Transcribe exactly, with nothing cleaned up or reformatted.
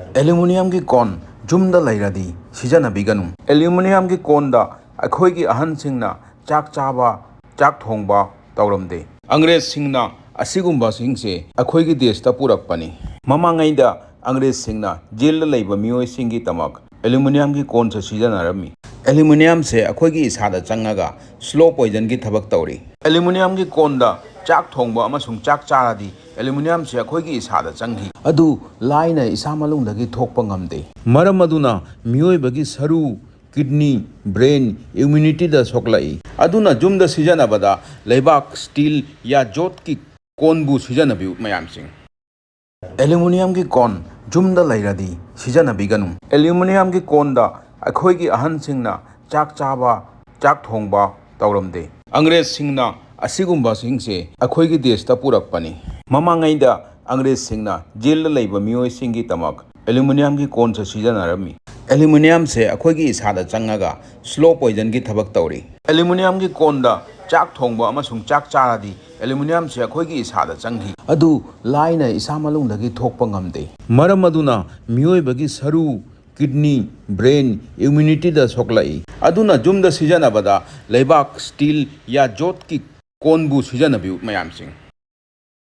ꯑꯦꯂꯨꯃꯤꯅꯤꯌꯝꯒꯤ ꯀꯣꯟ ꯌꯨꯝꯗ ꯂꯩꯔꯗꯤ ꯁꯤꯖꯤꯟꯅꯕꯤꯒꯅꯨ꯫ ꯑꯦꯂꯨꯃꯤꯅꯤꯌꯝꯒꯤ ꯀꯣꯟꯗ ꯑꯩꯈꯣꯏꯒꯤ ꯑꯍꯟꯁꯤꯡꯅ ꯆꯥꯛ ꯆꯥꯕ, ꯆꯥꯛ ꯊꯣꯡꯕ ꯇꯧꯔꯝꯗꯦ꯫ ꯑꯪꯒ꯭ꯔꯦꯖꯁꯤꯡꯅ ꯑꯁꯤꯒꯨꯝꯕꯁꯤꯡꯁꯦ ꯑꯩꯈꯣꯏꯒꯤ ꯗꯦꯁꯇ ꯄꯨꯔꯛꯄꯅꯤ꯫ ꯃꯃꯥꯡꯉꯩꯗ ꯑꯪꯒ꯭ꯔꯦꯖꯁꯤꯡꯅ ꯖꯦꯜꯗ ꯂꯩꯕ ꯃꯤꯑꯣꯏꯁꯤꯡꯒꯤ ꯗꯃꯛ ꯑꯦꯂꯨꯃꯤꯅꯤꯌꯝꯒꯤ ꯀꯣꯟꯁꯨ ꯁꯤꯖꯤꯟꯅꯔꯝꯃꯤ꯫ ꯑꯦꯂꯨꯃꯤꯅꯤꯌꯝꯁꯦ ꯑꯩꯈꯣꯏꯒꯤ ꯏꯁꯥꯗ ꯆꯪꯉꯒ ꯁ꯭ꯂꯣ ꯄꯣꯏꯖꯟꯒꯤ ꯊꯕꯛ ꯇꯧꯔꯤ꯫ ꯑꯦꯂꯨꯃꯤꯅꯤꯌꯝꯒꯤ ꯀꯣꯟꯗ ꯆꯥꯛ ꯊꯣꯡꯕ ꯑꯃꯁꯨꯡ ꯆꯥꯛ ꯆꯥꯔꯗꯤ ꯑꯦꯂꯨꯃꯤꯅꯤꯌꯝꯁꯦ ꯑꯩꯈꯣꯏꯒꯤ ꯏꯁꯥꯗ ꯆꯪꯈꯤ꯫ ꯑꯗꯨ ꯂꯥꯏꯅ ꯏꯁꯥ ꯃꯅꯨꯡꯗꯒꯤ ꯊꯣꯛꯄ ꯉꯝꯗꯦ꯫ ꯃꯔꯝ ꯑꯗꯨꯅ ꯃꯤꯑꯣꯏꯕꯒꯤ ꯁꯔꯨ, ꯀꯤꯗꯅꯤ, ꯕ꯭ꯔꯦꯟ, ꯏꯝꯃ꯭ꯌꯨꯅꯤꯇꯤꯗ ꯁꯣꯛꯂꯛꯏ꯫ ꯑꯗꯨꯅ ꯌꯨꯝꯗ ꯁꯤꯖꯤꯟꯅꯕꯗ ꯂꯩꯕꯥꯛ, ꯁ꯭ꯇꯤꯜ, ꯌꯥ ꯖꯣꯠꯀꯤ ꯀꯣꯟꯕꯨ ꯁꯤꯖꯤꯟꯅꯕꯤꯌꯨ ꯃꯌꯥꯝꯁꯤꯡ꯫ ꯑꯦꯂꯨꯃꯤꯅꯤꯌꯝꯒꯤ ꯀꯣꯟ ꯌꯨꯝꯗ ꯂꯩꯔꯗꯤ ꯁꯤꯖꯤꯟꯅꯕꯤꯒꯅꯨ꯫ ꯑꯦꯂꯨꯃꯤꯅꯤꯌꯝꯒꯤ ꯀꯣꯟꯗ ꯑꯩꯈꯣꯏꯒꯤ ꯑꯍꯟꯁꯤꯡꯅ ꯆꯥꯛ ꯆꯥꯕ, ꯆꯥꯛ ꯊꯣꯡꯕ ꯇꯧꯔꯝꯗꯦ꯫ ꯑꯪꯒ꯭ꯔꯦꯖꯁꯤꯡꯅ ꯑꯁꯤꯒꯨꯝꯕꯁꯤꯡꯁꯦ ꯑꯩꯈꯣꯏꯒꯤ ꯗꯦꯁꯇ ꯄꯨꯔꯛꯄꯅꯤ꯫ ꯃꯃꯥꯡꯉꯩꯗ ꯑꯪꯒ꯭ꯔꯦꯖꯁꯤꯡꯅ ꯖꯦꯜꯗ ꯂꯩꯕ ꯃꯤꯑꯣꯏꯁꯤꯡꯒꯤ ꯗꯃꯛ ꯑꯦꯂꯨꯃꯤꯅꯤꯌꯝꯒꯤ ꯀꯣꯟꯁꯨ ꯁꯤꯖꯤꯟꯅꯔꯝꯃꯤ꯫ ꯑꯦꯂꯨꯃꯤꯅꯤꯌꯝꯁꯦ ꯑꯩꯈꯣꯏꯒꯤ ꯏꯁꯥꯗ ꯆꯪꯉꯒ ꯁ꯭ꯂꯣ ꯄꯣꯏꯖꯟꯒꯤ ꯊꯕꯛ ꯇꯧꯔꯤ꯫ ꯑꯦꯂꯨꯃꯤꯅꯤꯌꯝꯒꯤ ꯀꯣꯟꯗ ꯆꯥꯛ ꯊꯣꯡꯕ ꯑꯃꯁꯨꯡ ꯆꯥꯛ ꯆꯥꯔꯗꯤ ꯑꯦꯂꯨꯃꯤꯅꯤꯌꯝꯁꯦ ꯑꯩꯈꯣꯏꯒꯤ ꯏꯁꯥꯗ ꯆꯪꯈꯤ꯫ ꯑꯗꯨ ꯂꯥꯏꯅ ꯏꯁꯥ ꯃꯅꯨꯡꯗꯒꯤ ꯊꯣꯛꯄ ꯉꯝꯗꯦ꯫ ꯃꯔꯝ ꯑꯗꯨꯅ ꯃꯤꯑꯣꯏꯕꯒꯤ ꯁꯔꯨ, ꯀꯤꯗꯅꯤ, ꯕ꯭ꯔꯦꯟ, ꯏꯝꯃ꯭ꯌꯨꯅꯤꯇꯤꯗ ꯁꯣꯛꯂꯛꯏ꯫ ꯑꯗꯨꯅ ꯌꯨꯝꯗ ꯁꯤꯖꯤꯟꯅꯕꯗ ꯂꯩꯕꯥꯛ, ꯁ꯭ꯇꯤꯜ, ꯌꯥ ꯖꯣꯠꯀꯤ ꯀꯣꯟꯕꯨ ꯁꯤꯖꯤꯟꯅꯕꯤꯌꯨ ꯃꯌꯥꯝꯁꯤꯡ꯫